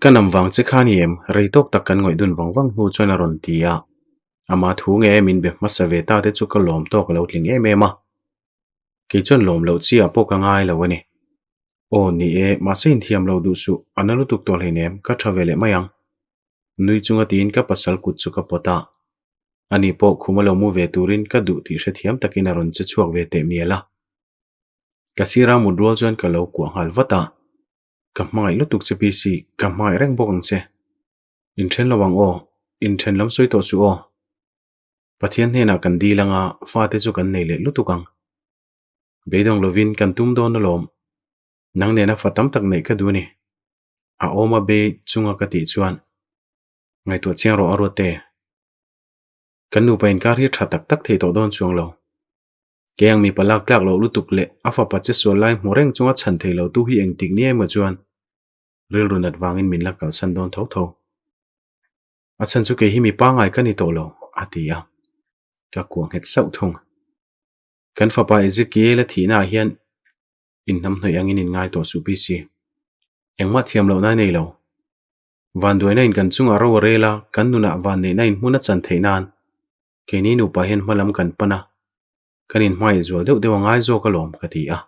Ka nam vang che kha ni em? Rei tawk tak kan ngawih dun vang vang hnu chuan a rawn ti a. Ama thu nge min be hmasa ve ta te chu ka lawm tawk a lo tling em em a. Kei chuan lawm loh chi ah pawh ka ngai lo a ni. Aw ni e, mahse inthiam lo duh suh, a na lutuk tawh hleinem, ka tha ve leh mai ang. Nui chunga tiin ka pasal kut chu ka pawt a. Ani pawh khum a lo mu ve turin ka duh tih hrethiam takin a rawn che chhuak ve teh mial a. Ka sira mut rual chuan ka lo kuah nghal vat a. Ka hmangaih lutuk che PC, ka hmangaih reng bawk ang che. Inthen lo ang aw, inthen lam sawi tawh suh aw. Pathian hnenah kan dil anga fate chu kan nei leh lutuk ang. Beidawng lovin kan tum dawn alawm. Nang nena fa tam tak neih ka duh a ni. A awm a bei chunga ka tih chuan ngaihtuah chiang rawh a ruat te. Kan nupa inkar hi a tha tak tak thei tawh dawn chuang lo. Kei ang mipa lak tlak loh lutuk leh a fapa che sual lai hmu reng chunga chhan thei lo tu hi engtik ni emaw chuan rilru nat vangin min la kalsan dawn tho tho. A chhan chu kei hi mi pangngai ka ni tawh lo, a ti a. Ka kuah nghet sauh thung. Kan fapa Ezekiel-a thihnaah hian inhnamhnawih angin in ngai tawh suh PC. Engmah thiam lohna a nei lo. Vanduaina in kan chungah ro a rel a, kan nunah vanneihna in hmun a chan theih nan keini nupa hian hmalam kan pan a, kan inhmangaih zual deuh deuh a ngai zawk alawm ka ti a.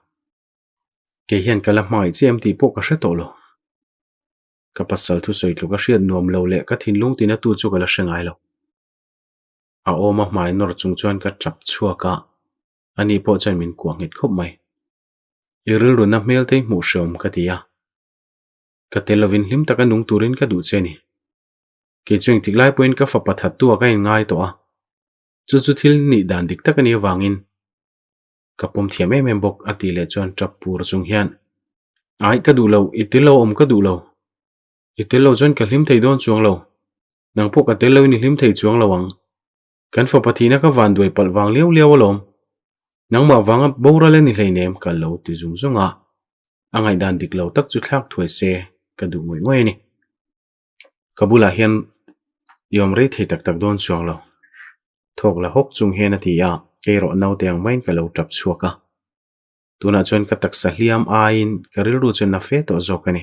Kei hian ka la hmangaih chiah em tih pawh ka hre tawh lo. Ka pasal thusawi tluk a hriat nuam lo leh ka thinlung tina tu chu ka la hre ngai lo. A awm a hmai nawr chung chuan ka tap chhuak a, ani pawh chuan min kuah nghet khawp mai. I rilruna hmel te hi hmuh hreawm ka ti a. Ka tel lovin hlim taka nung turin ka duh che a ni. Kei chu engtik lai pawhin ka fapa thattu ah ka inngai tawh a, chu chu thil nih dan dik tak a nih avangin ka pawm thiam em em bawk a tih leh chuan tap pur chung hian Ai ka duh lo, i tel lo awm ka duh lo. I tel lo chuan ka hlim thei dawn chuang lo. Nang pawh ka tel loin i hlim thei chuang lo ang. Kan fapa thihna ka van duai palh vang liau liau alawm. Nangmah vanga boral a ni hleinem ka lo ti zung zung a. A ngaihdan dik lo tak chu thlak thuai se ka duh ngawih ngawih a ni. Ka bulah hian i awm rei thei tak tak dawn chuang lo. Thawk la hawk chung hian a ti a, kei erawh naute ang maiin ka lo tap chhuak a. Tunah chuan ka taksa hliam aiin ka rilru chuan na fe tawh zawk a ni.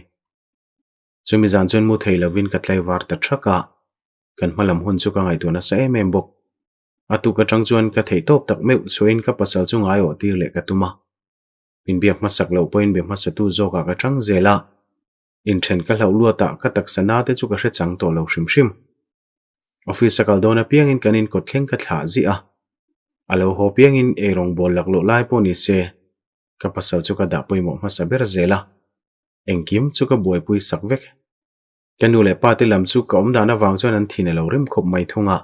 Chumi zan chuan mu thei lovin ka tlaivar ta thak a, kan hma lam hun chu ka ngaihtuah nasa em em bawk. A tuk atang chuan ka theih tawp tak meuh chhuahin ka pasal chu ngaiawh tir leh ka tum a. Min biak hmasak loh pawhin be hmasatu zawkah ka chang zel a, inthen ka hlauh luatah ka taksa na te chu ka hre chang tawh lo hrim hrim. Office a kal dawn apiangin kan inkawt thleng ka thlah ziah a, a lo haw piangin eirawng bawl laklawh lai pawh ni se ka pasal chu ka dah pawimawh hmasa ber zel a, engkim chu ka buaipui sak vek. Ka nu leh pa te lam chu ka awm dan avang chuan an thin a lo rim khawp mai thung a,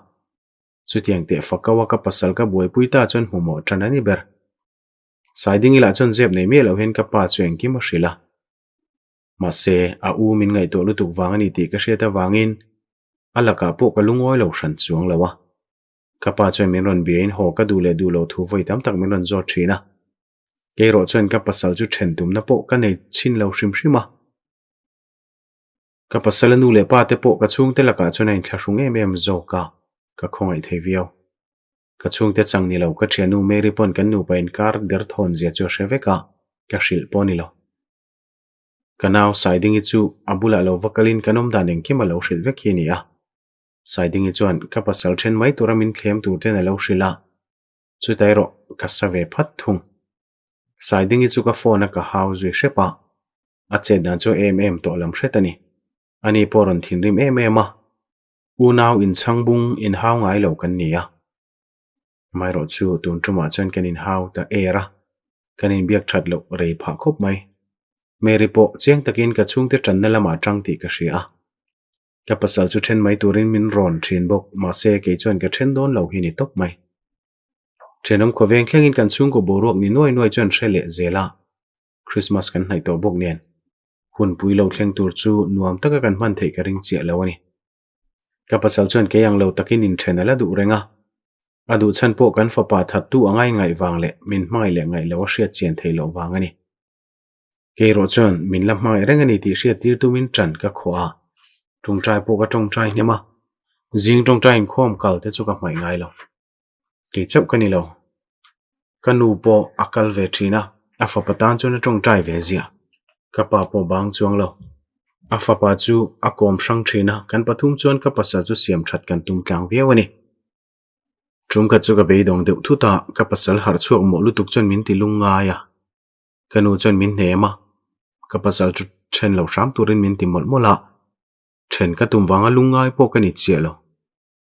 chutiang teh fakau a ka pasal ka buaipui ta chuan hmuhmawh tan a ni ber. Saidingi lah chuan zep nei miah loh hian ka pa chu engkim a hrilh a. Mahse, a u min ngaihtuah lutuk vang a ni tih ka hriat avangin a lakah pawh ka lungawi lo hran chuang lo a. Ka pa chuan min rawn biain haw ka duh leh duh lo thu vawi tam tak min rawn zawt thin a. Kei erawh chuan ka pasal chu then tumna pawh ka nei chhin lo hrim hrim a. Ka pasala nu leh pa te pawh ka chhungte lakah chuan a inthlahrung em em zawk a, ka khawngaih thei viau. Ka chhungte chang ni lo, ka thiannu Mary pawn kan nupa inkar derthawn zia chu a hre vek a, ka hrilh pawh a ni lo. Ka nau Saidingi chu a bulah lo va kalin kan awm dan engkim a lo hrilh vek hi a ni a. Saidingi chuan ka pasal then mai tura min thlem tur ten a lo hrilh a, chutah erawh ka sa ve phat thung. Saidingi chu ka phone a ka hau zui hrep a, a chet dan chu em em tawh lam hret a ni. Ani pawh rawn thinrim em em a, unau inchhang bung inhau ngai lo kan ni a. Amaherawh chu tun tumah chuan kan inhau ta er a, kan inbiak that loh rei phah khawp mai. Mary pawh chiang takin ka chhungte tanna lamah tang tih ka hria a. Ka pasal chu then mai turin min rawn thin bawk, mahse kei chuan ka then dawn lo hi ni tawp mai. Thenawm khawveng thlengin kan chhungkaw boruak ni nuai nuai chuan hre leh zel a, Christmas kan hnaih tawh bawk nen hunpui lo thleng tur chu nuam taka kan hman theih ka ring chiah lo a ni. Ka pasal chuan kei ang lo takin inthen a la duh reng a, a duh chhan pawh kan fapa thattu a ngai ngaih vang leh min hmangaih leh ngaih loh a hriat chian theih loh vang a ni. Kei erawh chuan min la hmangaih reng a ni tih hriat tir tumin ṭan ka khawh a, ṭawngṭai pawh ka ṭawngṭai hnem a, zing ṭawngṭai inkhawm kal te chu ka hmaih ngai lo. Kei chauh ka ni lo. Ka nu pawh a kal ve thin a, a fapa tan chuan a tawngtai ve ziah. Ka pa pawh bang chuang lo. A fapa chu a kawm hrang thin a, kan pathum chuan ka pasal chu siam that kan tum tlang viau a ni. Tum khat chu ka beidawng deuh thut a, ka pasal harh chhuak mawh lutuk chuan min ti lung ngai a. Ka nu chuan min hnem a, ka pasal chu then lo hram turin min ti mawlh mawlh a. Then ka tum vanga lungngai pawh ka ni chiah lo.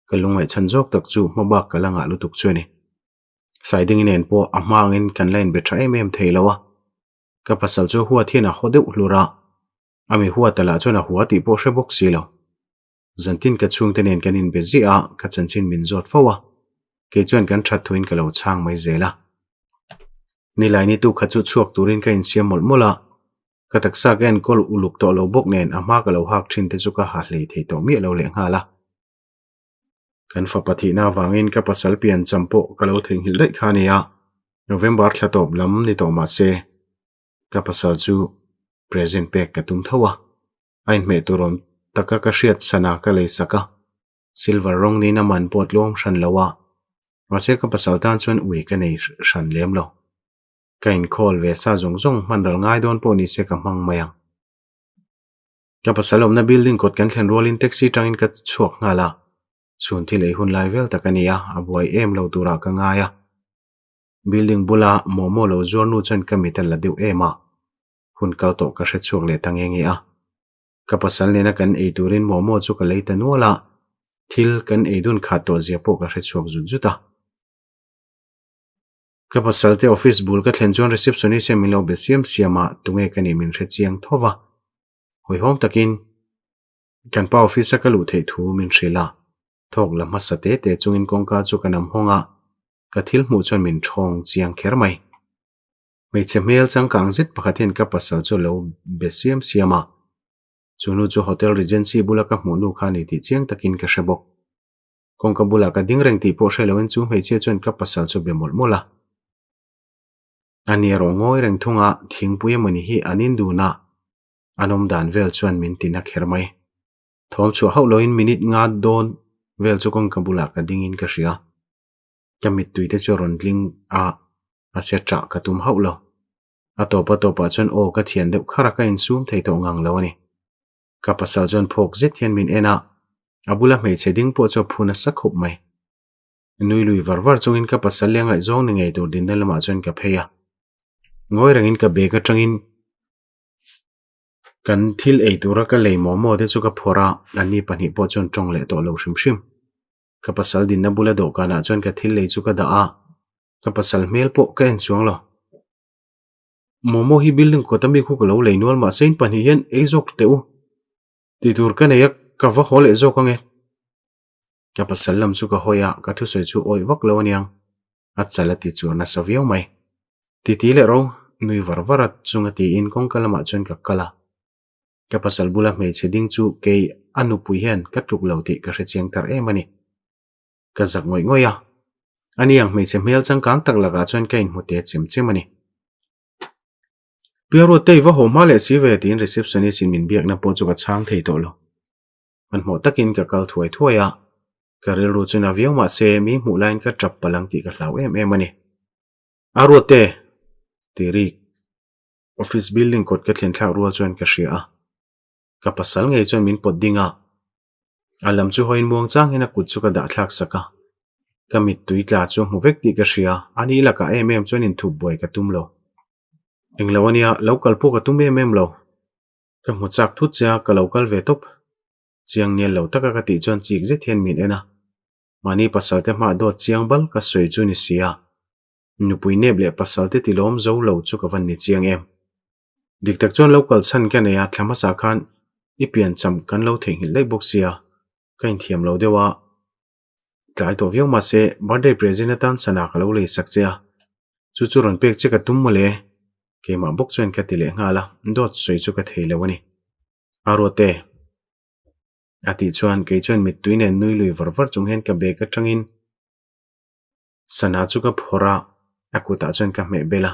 Ka lungngaihchhan zawk tak chu hma bak ka la ngah lutuk chu a ni. Saidingi nen pawh a hma angin kan la inbe tha em em thei lo a. Ka pasal chu huat hian a haw deuh hlur a, a mi huat a lah chuan a hua tih pawh hre bawk si lo. Zantin ka chhungte nen kan inbe ziah a, ka chanchin min zawt fo a, kei chuan kan that thuin ka lo chhang mai zel a. Nilaini tu khat chu chhuak turin ka insiam mawlh mawlh a, ka taksa ka enkawl uluk tawh lo bawk nen a hma ka lo hak thin te chu ka ha hlei thei tawh miah lo lehnghal a. Kan fapa thihna avangin ka pasal pian cham pawh ka lo theihnghilh daih kha a ni a, November thla tawp lam ni tawh mah se ka pasal chu present pek ka tum tho a, a inhmeh tur awm taka ka hriat sana ka lei sak a, silver rawng niin a man pawh tlawm hran lo a, mahse ka pasal tan chuan ui ka nei hran lem lo. Ka inkhawl ve sa zawng zawng hman ral ngai dawn pawh ni se ka hmang mai ang. Ka pasal awmna building kawt kan thlen rualin taxi tangin ka chhuak nghal a, chhun thil ei hun lai vel tak a ni a, a buai em lo turah ka ngai a. Building bula momo lo zuar nu chuan ka mit a la deuh em a, hun kal tawh ka hre chhuak leh ta nge nge a. Ka pasal nena kan ei turin momo chu ka lei ta nual a, thil kan ei dun khat tawh zia pawh ka hre chhuak zut zut a. Ka pasal te office bul ka thlen chuan receptionist hian min lo be siam siam a, tunge ka nih min hre chiang tho va. Hawihhawm takin kan pa office a ka luh theih thu min hrilh a, thawk la hmasa te te chungin kawngka chu ka nam hawng a, ka thil hmuh chuan min thawng chiang kher mai. Hmeichhe hmel changkang zet pakhat hian ka pasal chu a lo be siam siam a, chu nu chu Hotel Regency bula ka hmuh nu kha a ni tih chiang takin ka hre bawk. Kawngka bulah ka ding reng tih pawh hre loin chu hmeichhia chuan ka pasal chu be mawlh mawlh a. A ni erawh ngawi reng thung a, thingpui emawni hi an in dun a, an awm dan vel chuan min ti na kher mai. Thawm chhuah hauh loin minute nga dawn vel chu kawngka bulah ka ding in ka hria. Ka mittui te chu a rawn tling a, mahse ṭah ka tum hauh lo. A tawp a tawpah chuan aw ka thian deuh khar a, ka insum thei tawh ngang lo a ni. Ka pasal chuan phawk zet hian min en a, a bula hmeichhe ding pawh chu a phu nasa khawp mai. Nui lui var var chungin ka pasal leh a ngaihzawng ni ngei tur dinna lamah chuan ka phei a. Ngawi rengin ka bag atangin kan thil ei tura ka lei maw maw te chu ka phawrh a, anni pahnih pawh chuan tawng leh tawh lo hrim hrim. Ka pasal dinna bula dawhkanah chuan ka thil lei chu ka dah a, ka pasal hmel pawh ka en chuang lo. Momo hi building kawt ami khu ka lo lei nual mahse in pahnih hian ei zawk teh u tih tur ka nei a ka va haw leh zawk ange. Ka pasal lam chu ka hawi a ka thusawi chu awih vak lo aniang a chal a ti chuan nasa viau mai. Titi leh ro nui var var a chunga tiin kawngka lamah chuan ka kal a. Ka pasal bula hmeichhe ding chu kei a nupui hian ka tluk lo tih ka hrechiang tar em a ni. Ka zak ngawih ngawih a. Ani ang hmeichhe hmel changkang tak lakah chuan ka inhmu te chem chem a ni. Piaruat te i va haw hma leh si ve tiin receptionist in min biakna pawh chu ka chhang thei tawh lo. Hmanhmawh takin ka kal thuai thuai a, ka rilru chu na viau mahse mi hmuh laiin ka tap palh ang tih ka hlau em em a ni. Aruat te! Ti rik. Office building kawt ka thlen thlak rual chuan ka hria a. Ka pasal ngei chuan min pawt ding a, A lam chu hawiin muang changin a kut chu ka dah thlak sak a. Ka mittui tla chu a hmu vek tih ka hria, a ni lakah em em chuan inthup buai ka tum lo. Englo ania, lo kal pawh ka tum em em lo. Ka hmu chak thut che a, ka lo kal ve tawp. Chiang nial lo taka ka tih chuan chik zet hian min en a. Mahni pasal te hmah dawt chiang bal ka sawi chu ni si a. Nupui nep leh pasal te tilawm zo lo chu ka van ni chiang em. Dik tak chuan lo kal chhan ka nei a, thla hmasa khan i pian cham kan lo theihnghilh daih bawk sia, ka inthiam lo deuh a, tlai tawh viau mahse birthday present atan sana ka lo lei sak che a, chu chu rawn pek che ka tum mawle, keimah bawk chuan ka ti leh nghal a, dawt sawi chu ka thei lo a ni. A ruat e. A tih chuan kei chuan mittui nen nui lui var var chung hian ka bag atangin Sana chu ka phawrh a, a kutah chuan ka hmeh bel a,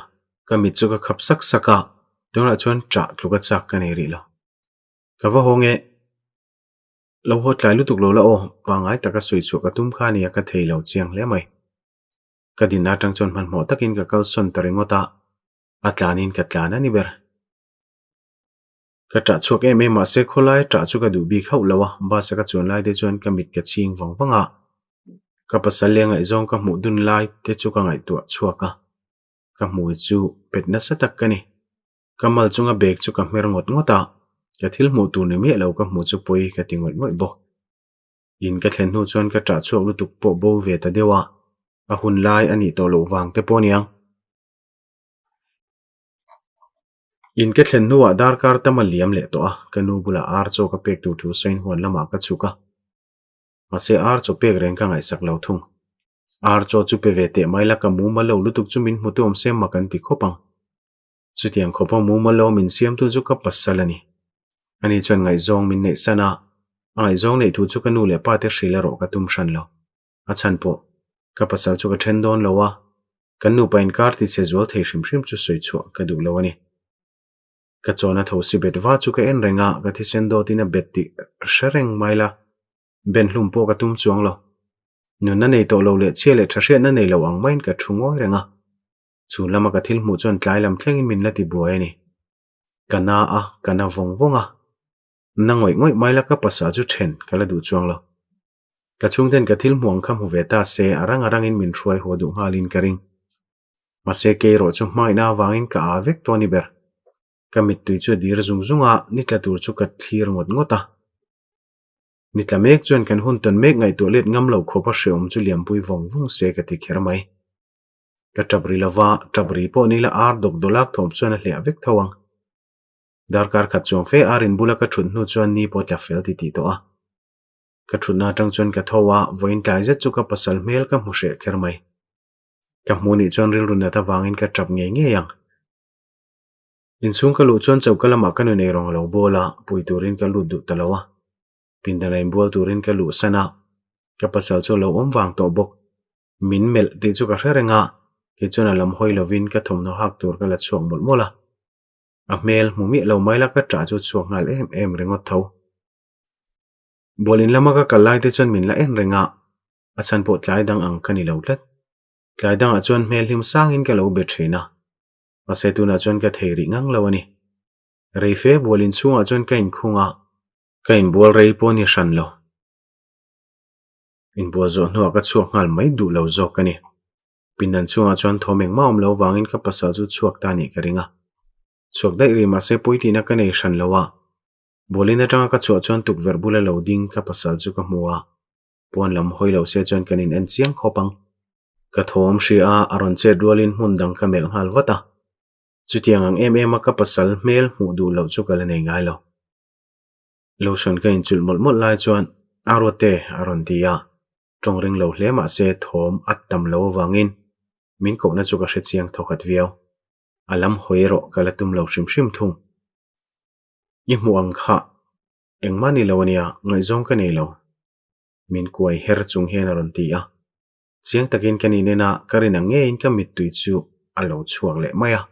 ka mit chu ka khap sak sak a, tunah chuan ṭah tluk a chak ka nei rih lo. Ka va haw nge? Lo haw tlai lutuk lo la aw, pangngai taka sawi chhuah ka tum kha a nia ka thei lo chiang hle mai. Ka dinna aṭang chuan hmanhmawh takin ka kalsawn ta ringawt a, a tlanin ka tlan a ni ber. Ka ṭah chhuak em em mahse khawlai ṭah chu ka duh bik hauh lo a, bus a ka chuan lai te chuan ka mit ka chhing vang vang a. Ka pasal leh ngaihzawng ka hmuh dun lai te chu ka ngaihtuah chhuak a, ka hmui chu pet nasa tak ka ni. Ka mal chunga bag chu ka hmer ngawt ngawt a, ka thil hmuh tur ni miah lo ka hmuh chu pawi ka ti ngawih ngawih bawk. In ka thlen hnu chuan ka ṭah chhuak lutuk pawh bo ve ta deuh a, a hun lai a nih tawh loh vang te pawh aniang. In ka thlen hnuah darkar tam a liam leh tawh a, ka nu bulah ar chaw ka pek tur thu sawiin huan lamah ka chhuk a. Mahse ar chaw pek reng ka ngaihsak lo thung. Ar chaw chu pe ve teh mai la ka mumal lo lutuk chu min hmu tu awm se mak an ti khawp ang. Chutiang khawpa mumal lo min siamtu chu ka pasal a ni. Ani chuan ngaihzawng min neih san a, a ngaihzawng neih thu chu ka nu leh pa te hrilh erawh ka tum hran lo. A chhan pawh, ka pasal chu ka then dawn lo a, kan nupa inkar ti chhe zual thei hrim hrim chu sawi chhuah ka duh lo a ni. Ka chawna tho si bet va chu ka en reng a, ka thisen dawtin a bet tih hre reng mai la, ben hlum pawh ka tum chuang lo. Nunna nei tawh lo leh chhia leh tha hriatna nei lo ang maiin ka thu ngawi reng a. Chhun lama ka thil hmuh chuan tlai lam thlengin min la ti buai a ni. Ka na a, ka na vawng vawng a. Na ngawih ngawih mai la ka pasal chu then ka la duh chuang lo. Ka chhungten ka thil hmuh ang kha hmu ve ta se a rang a rangin min hruai haw duh nghalin ka ring. Mahse kei erawh chu hmangaihna avangin ka aa vek tawh a ni ber. Ka mittui chu a dir zung zung a, ni tla tur chu ka thlir ngawt ngawt a. Ni tla mek chuan kan hun tawn mek ngaihtuah let ngam lo khawp a hreawm chu liampui vawng vawng se ka ti kher mai. Ka tap ri lova, tap ri pawh ni la ar dawk dawlak thawm chuan a hliah vek tho ang. Darkar khat chuang fe ar in bula ka thut hnu chuan ni pawh tla fel ti tih tawh a. Ka thutna atang chuan ka tho a, vawiin tlai zet chu ka pasal hmel ka hmu hreh kher mai. Ka hmuh nih chuan rilru nat avangin ka tap ngei ngei ang. Inchhung ka luh chuan choka lamah ka nun eirawng a lo bawl a, pui turin ka lut duh ta lo a. Pindan a inbual turin ka luh san a, ka pasal chu a lo awm vang tawh bawk. Min melh tih chu ka hre reng a, kei chuan a lam hawi lovin ka thawmhnaw hak tur ka la chhuak mawlh mawlh a. A hmel hmu miah lo mai la ka ṭah chu chhuak nghal em em ringawt tho. Bualin lama ka kal lai te chuan min la en reng a, a chhan pawh tlai dang ang ka ni lo tlat. Tlai dangah chuan hmel hlim sangin ka lo be thin a, mahse tunah chuan ka thei rih ngang lo a ni. Rei fe bualin chhungah chuan ka inkhung a, ka inbual rei pawh ni hran lo. Inbual zawh hnuah ka chhuak nghal mai duh lo zawk a ni. Pindan chhungah chuan thawm engmah awm lo vangin ka pasal chu chhuak ta nih ka ring a. Chhuak daih rih mahse pawitihna ka nei hran lo a. Bualin atanga ka chhuah chuan tukverh bula lo ding ka pasal chu ka hmu a. Pawn lam hawi lo se chuan kan in en chiang khawp ang. Ka thawm hria a, a rawn chet rualin hmun dang ka melh nghal vat a. Chutiang ang em em a ka pasal hmel hmuh duh loh chu ka la nei ngai lo. Lotion ka inchulh mawlh mawlh lai chuan a rawte a rawn ti a, tawng ring lo hle mah se thawm a tam lo avangin min kohna chu ka hre chiang thawkhat viau. A lam hawi erawh ka la tum lo hrim hrim thung. I hmuh ang kha engmah ni lo ania, ngaihzawng ka nei lo. Min kuai her chung hian a rawn ti a. Chiang takin ka nin en a, ka rin ang ngeiin ka mittui chu a lo chhuak leh mai a.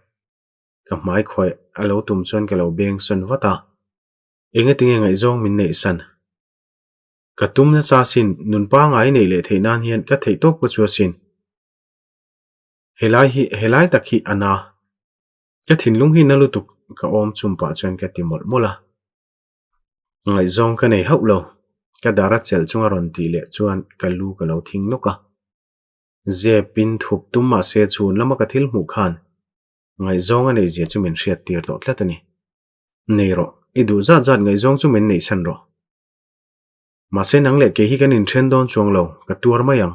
Ka hmai khuai a lo tum chuan ka lo beng sawn vat a. Engatinge ngaihzawng min neih san? Ka tum nasa asin, nun pangai neih leh theih nan hian ka theih tawp ka chu asin. Helai hi, helai tak hi a na. Ka thinlung hi na lutuk ka awm chum pah chuan ka ti mawlh mawlh a. Ngaihzawng ka nei hauh lo, ka dar a chelh chunga rawn tih leh chuan ka lu ka lo thing nawk a. Zep in thup tum mahse chhun lama ka thil hmuh khan ngaihzawng a neih zia chu min hriat tir tawh tlat a ni. Nei rawh, i duh zat zat ngaihzawng chu min neih san rawh. Mahse nang leh kei hi kan inthen dawn chuang lo, ka tuar mai ang.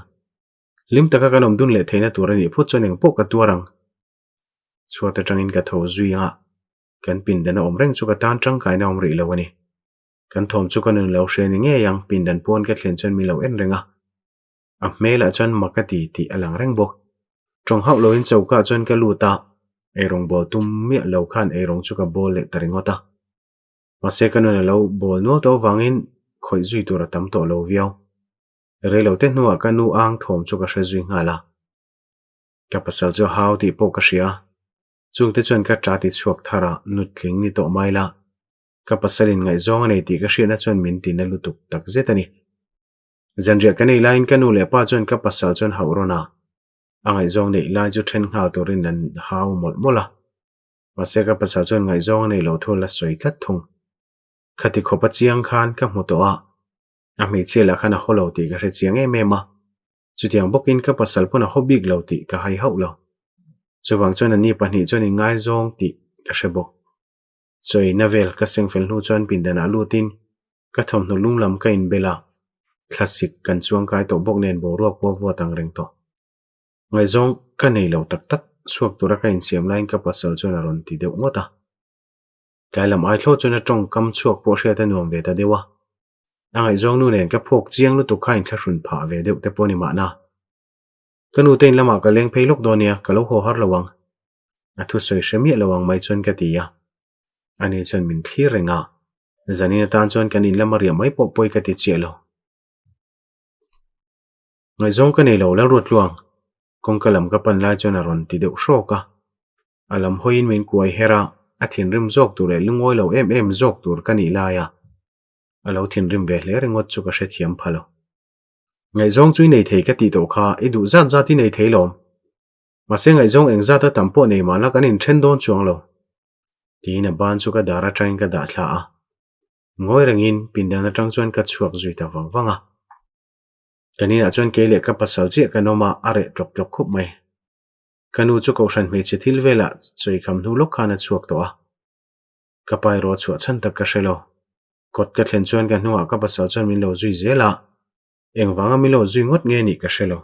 Hlim taka kan awm dun leh theihna tur a nih phut chuan engpawh ka tuar ang. Chhuat atangin ka tho zui a, kan pindan a awm reng chu ka tan tangkaina awm rih lo a ni. Kan thawm chu ka nun lo hre ni ngei ang, pindan pawn ka thlen chuan min lo en reng a. A hmelah chuan mak a ti tih a lang reng bawk. Tawng hauh loin choka chuan ka lut a, eirawng bawl tum miah lo khan eirawng chu ka bawl leh ta ringawt a. Mahse ka nun a lo bawl nual tawh avangin khawih zui tur a tam tawh lo viau. Reilote hnuah ka nu ang thawm chu ka hre zui nghal a. Ka pasal chu a hau tih pawh ka hria. Chungte chuan ka ta ti chhuak thar a, nutling ni tawh mai la. Ka pasalin ngaihzawng a nei tih ka hriatna chuan min ti na lutuk tak zet a ni. Zanriah ka nei laiin ka nu leh pa chuan ka pasal chuan hauh rawn a, a ngaihzawng neih lai chu then nghal turin an hau mawlh mawlh a. Mahse ka pasal chuan ngaihzawng a neih loh thu a la sawi tlat thung. Khati khawpa chiang khan ka hmu tawh a, a hmeichhia lah khan a haw lo tih ka hre chiang em em a, chutiang bawkin ka pasal pawn a haw bik lo tih ka hai hauh lo. Chuvang chuan anni pahnih chuan inngaizawng tih ka hre bawk. Chawina vel ka seng fel hnu chuan pindanah lutin ka thawmhnaw lum lam ka inbel a, thlasik kan chuangkai tawh bawk nen boruak pawh a vuat ang reng tawh. Ngaihzawng ka nei lo tak tak, chhuak tura ka insiam laiin ka pasal chuan a rawn ti deuh ngawt a. Tlai lam ai thlawh chuan a tawngkam chhuak pawh hriat a nuam ve ta deuh a. A ngaihzawng nu nen ka phawk chiang lutuk kha inthlahrun phah ve deuh te pawh ni mahna. Ka nu te in lamah ka leng phei lawk dawn nia, ka lo haw har lo ang. A thusawi hre miah lo ang mai chuan ka ti a. Ani chuan min thlir reng a, zanin atan chuan kan in lama riah mai pawh pawi ka ti chiah lo. Ngaihzawng ka nei lo Lalruatluang, kawngka lam ka pan lai chuan a rawn ti deuh hrawk a. A lam hawiin min kuai her a, a thinrim zawk tur leh lungawi lo em em zawk tur ka nih lai a, a lo thinrim ve hle ringawt chu ka hrethiam pha lo. Ngaihzawng chu i nei thei ka tih tawh kha, i duh zat zat i nei thei lawm. Mahse ngaihzawng eng zata tam pawh nei mahla kan inthen dawn chuang lo. Tiin a ban chu ka dar atangin ka dah thla a. Ngawi rengin pindan atang chuan ka chhuak zui ta vang vang a. Kan inah chuan kei leh ka pasal chiah kan awm a, a reh tlawk tlawk khawp mai. Ka nu chu kohhran hmeichhe thil velah chawikham hnu lawk khan a chhuak tawh a. Ka pa erawh a chhuah chhan tak ka hre lo. Kawt ka thlen chuan ka hnungah ka pasal chuan min lo zui zel a, engvanga min lo zui ngawt nge nih ka hre lo.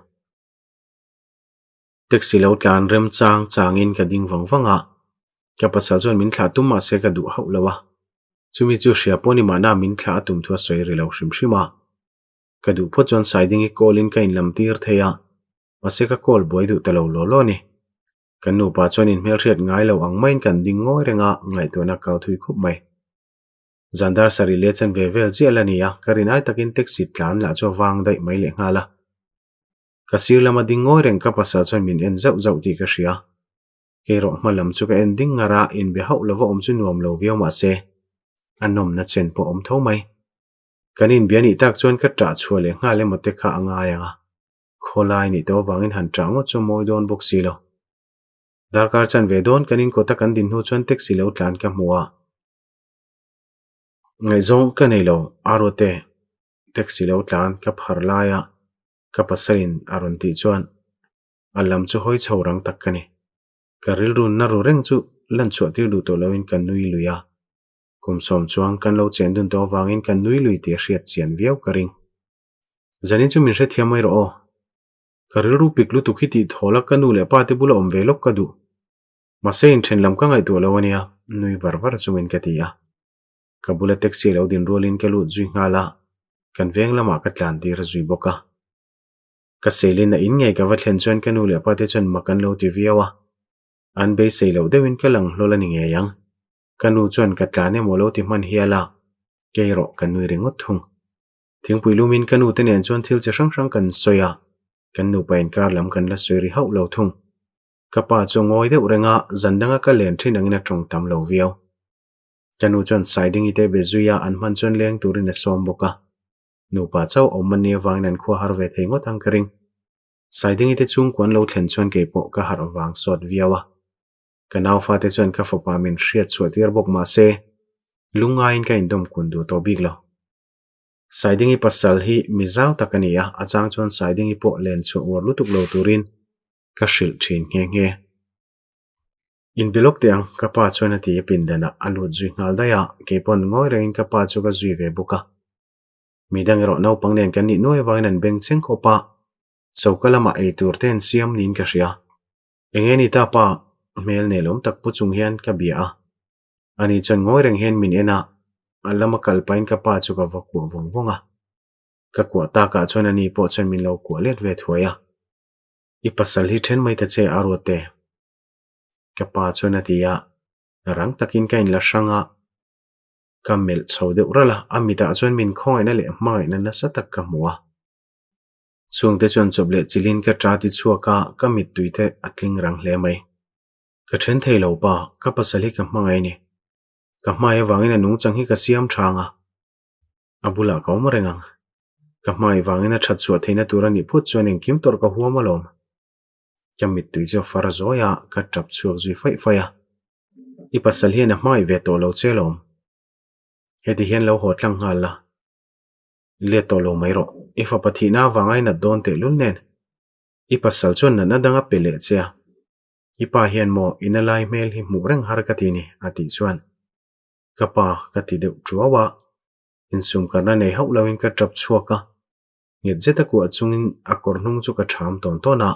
Taxi lo tlan rem chang changin ka ding vang vang a, ka pasal chuan min thlah tum mahse ka duh hauh lo a. Chumi chu hria pawh ni mahna min thlah a tum thu a sawi ri lo hrim hrim a. Ka duh phawt chuan Saidingi call in ka inlam tir thei a, mahse ka call buai duh ta lo law law a ni. Kan nupa chuan inhmelhriat ngai lo ang maiin kan ding ngawi reng a, ngaihtuahna kal thui khup mai. Zan dar sarih leh chen ve vel chiah la ni a, ka rinai takin taxi tlan lah chu a vang daih mai lehnghal a. Ka sir lama ding ngawi reng ka pasal chuan min en zauh zauh tih ka hria. Kei rawh hma lam chu ka en ding ngar a, inbe hauh lova awm chu nuam lo viau mahse a nawmna chen pawh awm tho mai. Kan inbia nih tak chuan ka ṭah chhuah leh nghal emaw te kha a ngai ang a, khawlai nih tawh avangin han ṭah ngawt chu a mawi dawn bawk si lo. Darkar chan ve dawn kan inkawta kan din hnu chuan taxi lo tlan ka hmu a. Ngaihzawng ka nei lo, Arote, taxi lo tlan ka phar laia ka pasalin a rawn tih chuan a lam chu hawi chho rang tak ka ni. Ka rilru na ru reng chu lan chhuah tir duh tawh loin ka nui lui a. Kum sawm chuan kan lo chen dun tawh avangin kan nui lui tih a hriat chian viau ka ring. Zanin chu min hrethiam mai rawh aw. Ka rilru pik lutuk hi tih thawl a ka nu leh pa te bula awm ve lawk ka duh. Mahse inthen lam ka ngaihtuah lo ania, nui var var chungin ka ti a. Ka bula taxi lo din rualin ka lut zui nghal a, kan veng lamah ka tlan tir zui bawk a. Ka selin a in ngei ka va thlen chuan ka nu leh pa te chuan mak an lo ti viau a. An beisei loh deuhin ka lang hlawl a ni ngei ang. Ka nu chuan ka tlan emaw lo ti hman hial a, kei erawh ka nui ringawt thung. Thingpui lumin ka nu te nen chuan thil chi hrang hrang kan sawi a, kan nupa inkar lam kan la sawi ri hauh lo thung. Ka pa chu a ngawi deuh reng a, zan danga ka len thin angin a tawng tam lo viau. Ka nu chuan Saidingi te be zui a, an hman chuan leng turin a sawm bawk a. Nupa chauh awm an nih avangin an khua har ve thei ngawt ang ka ring. Saidingi te chhungkua an lo thlen chuan kei pawh ka harh vang sawt viau a. Ka naufate chuan ka fapa min hriat chhuah tir bawk mah se, lungngaiin ka indawm kun duh tawh bik lo. Saidingi pasal hi mi zau tak a ni a, a chang chuan Saidingi pawh len chhuah uar lutuk lo turin ka hrilh thin nghe nghe. Inbe lawk teh ang, ka pa chuan a ti a pindanah a lut zui nghal daih a, kei pawn ngawi rengin ka pa chu ka zui ve bawk a. Mi dang erawh naupang nen kan nih nuai avangin an beng cheng khawp a, choka lamah ei tur te an siam niin ka hria. Eng nge ni ta pa? Hmel nelawm tak pu chung hian ka bia a. Ani chuan ngawi reng hian min en a, a lama kal pahin ka pa chu ka va kuah vawng vawng a. Ka kuah takah chuan ani pawh chuan min lo kuah let ve thuai a. I pasal hi then mai ta che a ruat e. Ka pa chuan a ti a, rang takin ka inla hrang a, ka melh chho deuh ralh a, a mitah chuan min khawngaihna leh hmangaihna nasa tak ka hmu a. Chhungte chuan chawp leh chilhin ka ta ti chhuak a, ka mittui te a tling rang hle mai. Ka then thei lo pa, ka pasal hi ka hmangaih a ni. Ka hmai avangin a nungchang hi ka siam tha ang a, a bulah ka awm reng ang. Ka hmai vangin a that chhuah theihna tur a nih phut chuan engkim tawrh ka huam alawm. Ka mittui chu a far zawi a, ka tap chhuak zui faih faih a. I pasal hian a hmangaih ve tawh lo che alawm. Heti hian lo haw tlang nghal la. Let tawh lo mai rawh. I fapa thihna avanga i nat dawn tehlul nen. I pasal chuan natna dang a pe leh che a. I pa hian maw i na lai hmel hi hmuh reng har ka ti ni a tih chuan ka pa ka ti deuh tuau a. Insumkarna nei hauh loin ka tap chhuak a. Nghet zet a kuah chungin a kawr hnung chu ka ṭham tawn tawn a.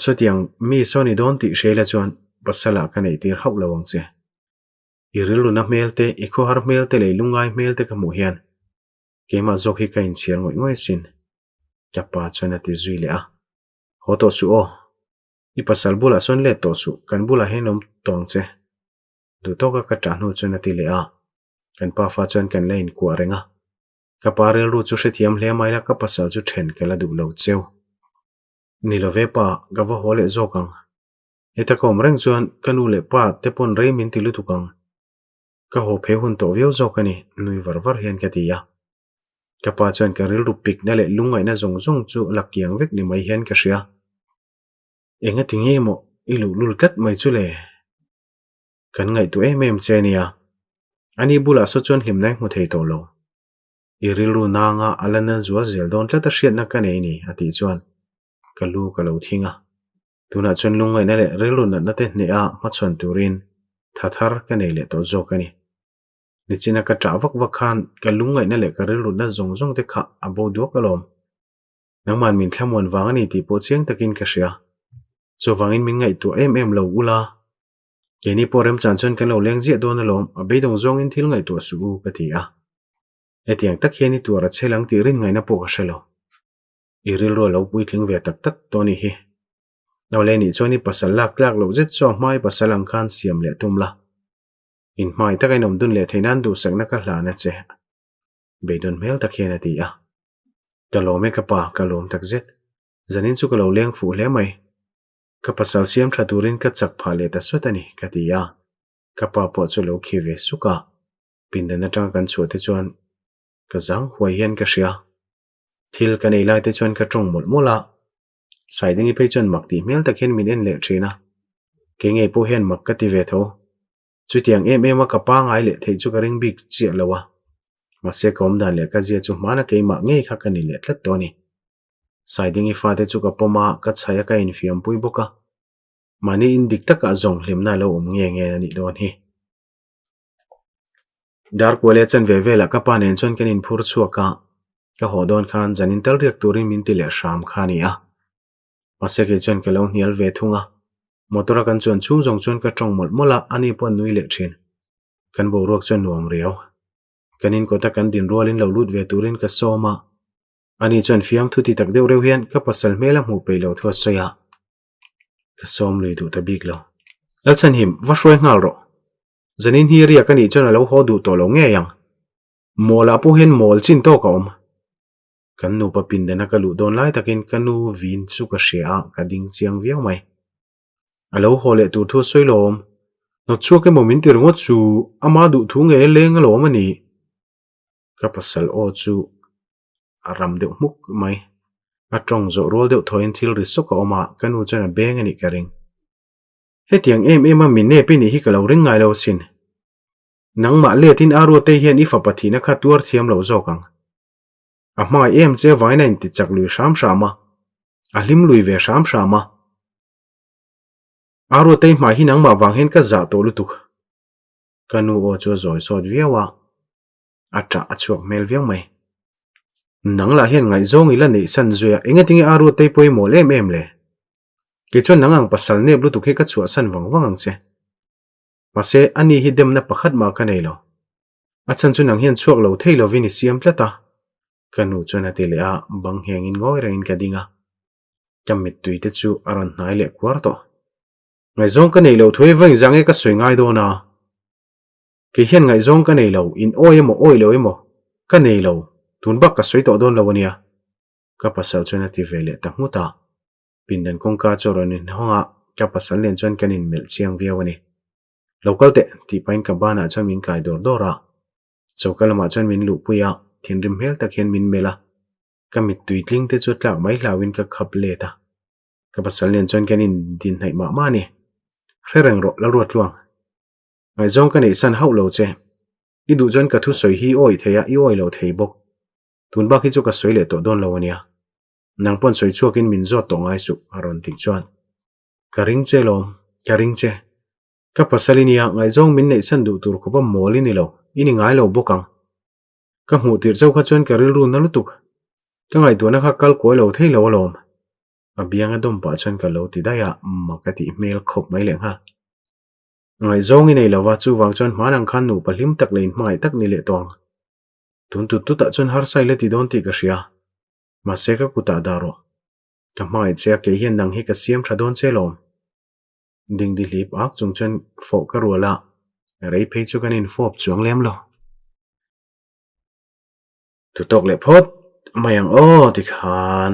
Sawtiang mi sawn i dawn tih hria ila chuan pasalah ka neih tir hauh lo ang che. I rilruna hmel te, i khawhar hmel te leh i lungngai hmel te ka hmuh hian keimah zawk hi ka inchhiar ngawih ngawih asin. Ka pa chuan a ti zui leh a. Haw tawh suh aw. I pasal bulah sawn let tawh suh, kan bulah hian awm tawh ang che. Duh tawka ka ṭah hnu chuan a ti leh a. Kan pafa chuan kan la inkuah reng a. Ka pa rilru chu hrethiam hle mai la ka pasal chu ṭhen ka la duh lo cheu. Ni lo ve pa, ka va haw leh zawk ang. Heta ka awm reng chuan ka nu leh pa te pawn rei min ti lutuk ang. Ka haw phei hun tawh viau zawk a ni, nui var var hian ka ti a. Ka pa chuan ka rilru pikna leh lungngaihna zawng zawng chu la kiang vek ni mai hian ka hria. Engati nge maw i luhlul tlat mai chu le? Kan ngaihtuah em em che nia. Ani bulah saw chuan hlimna i hmu thei tawh lo. I rilru nanga a la na zual zel dawn tlat a hriatna ka nei ni a tih chuan ka lu ka lo thing a. Tunah chuan lungngaihna leh rilru natna te hneha hmachhawn turin tha thar ka nei leh tawh zawk a ni. Nichina ka ṭah vak vak khan ka lungngaihna leh ka rilru na zawng zawng te kha a bo duak alawm. Nangman min thlamuan vang a ni tih pawh chiang takin ka hria. Chuvangin min ngaihtuah em em lo ula. Keini pawh remchan chuan kan lo leng ziah dawn alawm, a beidawng zawngin thil ngaihtuah suh u ka ti a. Hetiang tak hian i tuar a chhel ang tih rin ngaihna pawh ka hre lo. I rilru a lo puitling ve tak tak tawh a nih hi. Nole nih chuan i pasal lak tlak loh zet chu a hma i pasal ang khan siam leh tum la. Inhmai taka in awm dun leh theih nan duhsakna ka hlan a che. Beidawn hmel tak hian a ti a. Ka lawm e ka pa, ka lawm tak zet. Zanin chu ka lo leng fuh hle mai. Ka pasal siam tha turin ka chak phah leh ta sawt a ni, ka ti a. Ka pa pawh chu lo khi ve suk a. Pindan atanga kan chhuah te chuan ka zang huai hian ka hria. Thil kan ei lai te chuan ka tawng mawlh mawlh a. Saidingi phei chuan mak tih hmel tak hian min en leh thin a. Kei ngei pawh hian mak ka ti ve tho. Chutiang em em a ka pangai leh theih chu ka ring bik chiah lo a. Mahse ka awmdan leh ka zia chu hmana keimah ngei kha ka ni leh tlat tawh a ni. Saidingi fate chu ka pawm a, ka chhaih a ka infiampui bawk a. Mahni in dik takah zawng hlimna a lo awm nge nge a nih dawn hi. Darkualia chanve velah ka pa nen chuan kan inphur chhuak a, ka haw dawn khan zanin tal riak turin min ti leh hram kha a ni a. Mahse kei chuan ka lo hnial ve thung a, motor a kan chuan chhung zawng chuan ka tawng mawlh mawlh a, ani pawh a nui leh thin. Kan boruak chuan nuam riau. Kan inkawt a kan din rualin lo lut ve turin ka sawm a, ani chuan fiamthu ti tak deuh reuh hian ka pasal hmel a hmuh peih loh thu a sawi a. Ka sawm lui duh ta bik lo. Lalchhanhim, va hruai nghal rawh. Zanin hi riak a nih chuan a lo haw duh tawh lo ngei ang. Mawlah pawh hian mawl chin tawk a awm. Kan nupa pindana ka luh dawn lai takin ka nu vin chu ka hria a, ka ding chiang viau mai. A lo haw leh tur thu a sawi lawm. Hnawt chhuak emaw min ti ringawt chu ama duh thu nge leng alawm a nih. Ka pasal aw chu a ram deuh hmuk mai. A tawng zawh rual deuh thawiin thil ri sawk a awm a, ka nu chuan a beng a nih ka ring. Hetiang em em a mi nep i nih hi ka lo ring ngai lo asin. Nangmah letin Aruatei hian i fapa thihna kha tuar thiam lo zawk ang. A hmangaih em che vain a inti chak lui hram hram a, a hlim lui ve hram hram a. Aruatei hmai hi nangmah vang hian ka zah tawh lutuk. Ka nu aw chu a zawi sawt viau a, a ṭah a chhuak hmel viau mai. Nang lah hian ngaihzawng i la neih san zui a, engatinge Aruatei pawimawh em em le? Kei chuan nang ang pasal nep lutuk hi ka chhuahsan vang vang ang che. Mahse, ani hi demna pakhat mah ka nei lo. A chhan chu nang hian chhuak lo thei lovin i siam tlat a. Ka nu chuan a ti leh a, bang nghengin ngawi rengin ka ding a. Ka mittui te chu a rawn hnai leh kuar tawh. Ngaihzawng ka nei lo thu hi vawi zang e ka sawi ngai dawn a. Kei hian ngaihzawng ka nei lo, in awi emaw awi lo emaw ka nei lo, tun bak ka sawi tawh dawn lo a nia. Ka pasal chuan a ti ve leh ta nghut a. Pindan kawngka chu a rawn inhawng a, ka pasal nen chuan kan inmelh chiang viau a ni. Lo kal teh, tih pahin ka banah chuan min kai dawr dawr a. Choka lamah chuan min luhpui a, thinrim hmel tak hian min melh a. Ka mittui tling te chu tlak mai hlauhin ka khap let a. Ka pasal nen chuan kan indinhnaih mah mah a ni. Hre reng rawh, Lalruatluang. Ngaihzawng ka neihsan hauh lo che. I duh chuan ka thusawi hi i awih thei a, i awih lo thei bawk. Tun bak hi chu ka sawi leh tawh dawn lo a nia. Nang pawn sawi chhuakin min zawt tawh ngai suh, a rawn tih chuan. Ka ring che lawm, ka ring che. Ka pasal i nia, ngaihzawng min neihsan duh tur khawpa mawl i ni lo, i ni ngai lo bawk ang. Ka hmuh tirh chauh kha chuan ka rilru na lutuk. Ka ngaihtuahna kha kal kawi lo thei lo alawm. A bianga dawm pah chuan ka lo ti daih a, mak a tih hmel khawp mai leh nghal. Ngaihzawng i nei lo va, chuvang chuan hman ang khan nupa hlim tak leh inhmangaih tak ni leh tawh ang. Tun tut tutah chuan harsa i la ti dawn tih ka hria. Mahse ka kutah dah rawh. Ka hmangaih che a, kei hian nang hi ka siam tha dawn che lawm. Dingdi hlip ak chung chuan fawh ka rual a, rei phei chu kan infawp chuang lem lo. Tutawk leh phawt mai ang aw tikhan.